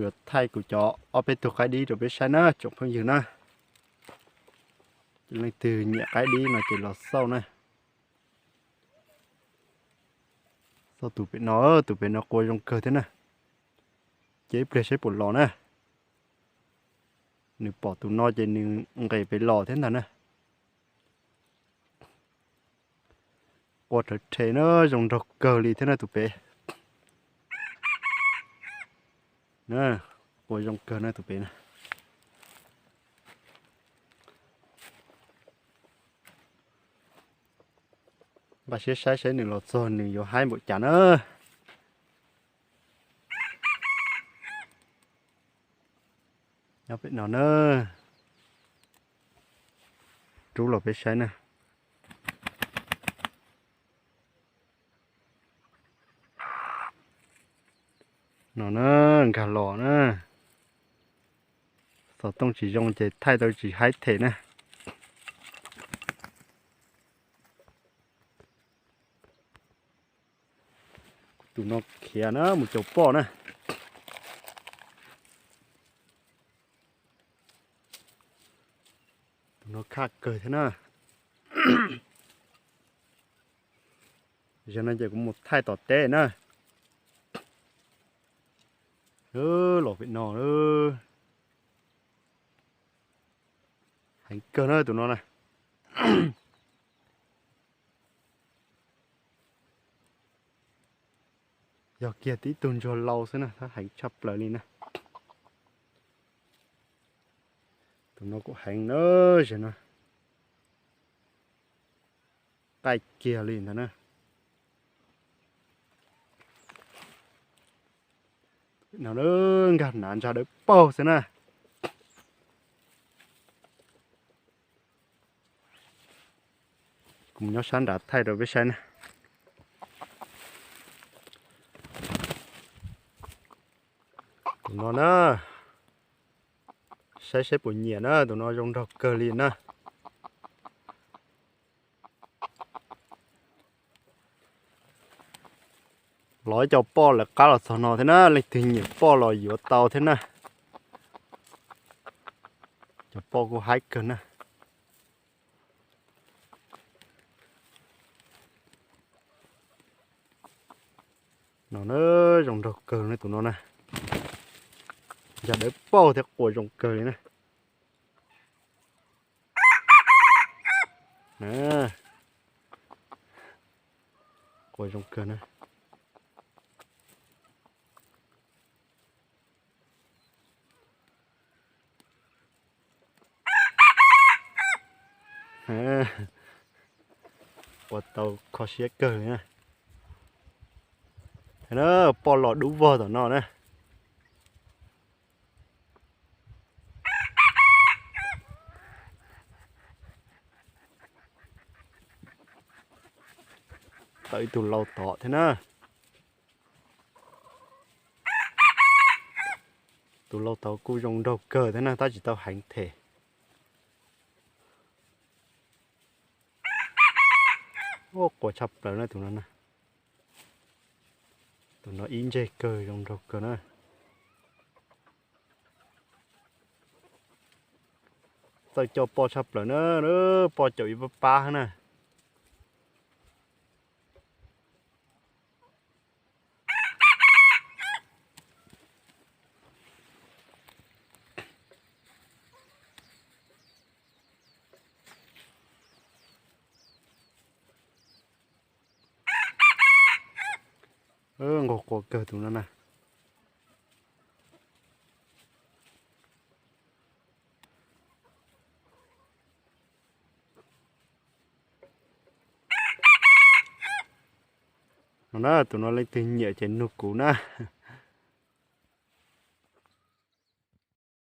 Yuav thaij kuv cov ob peb tug qaib dib rau peb saib na tsoom phooj ywg na. Leej twg nyiam qaib dib no ces los xauj na. Xauj tus pem no, tus pem no qua zoo kawg thiab na. Ces ib pliag saib puas los na. Nws pom tus no ces nws nqes pem los thiab ntag na. Qua rhawv rhe na, zoo nraug kawg li thiab na tus pem. Qua zoo kawg na tus pem na. Npaj siab saib saib nws los txog nws yuav haib npaum cas na. Nyob pem no na. Rub los peb saib na. No na, nkag los na. Xov tooj tsis zoo ces thaij tau tsis haib them na. Tus no khiav na mus caum poj na. Tus no khaj kawg thiab na. Zaum no ces kuv mus thaij tom teb na. Los pem no. Heev kawg na tus no na. Yog kiag tib tug ntsuag lau xwb na, heev tshaj plaws li na. Tus no kuj heev na, zaum no qaij kiag li ntag na. No nkag hnav ntsa dawb paug xwb na. Kuv nyob sab nrad thaij rau peb saib na. Tus no na, saib saib puas nyiam na, tus no zoo nraug kawg li na. Los ib co poj lawv qab los txog no thiab na, leej twg nyiam poj los yuav tau thiab na. Cov poj kuj haib kawg na. No na, zoo nraug kawg na tus no na. Ntsa dawb paug thiab qua zoo kawg li na. Qua zoo kawg na. Ua tau kho siab kawg li na. Poj los dub vog tom no na. Tau ib tug lau tod thiab na. Tus lau tod kuj zoo nraug kawg thiab na, tab tsis tau heev them. Ua qua tshaj plaws na tus no na. Tus no ib ntseg kawg zoo nraug kawg na. Txawj coj poj tshaj plaws na, poj caum ib pab pab na. Nqus qua kawg tus no na. No na, tus no leej twg nyiam ces nug kuv na.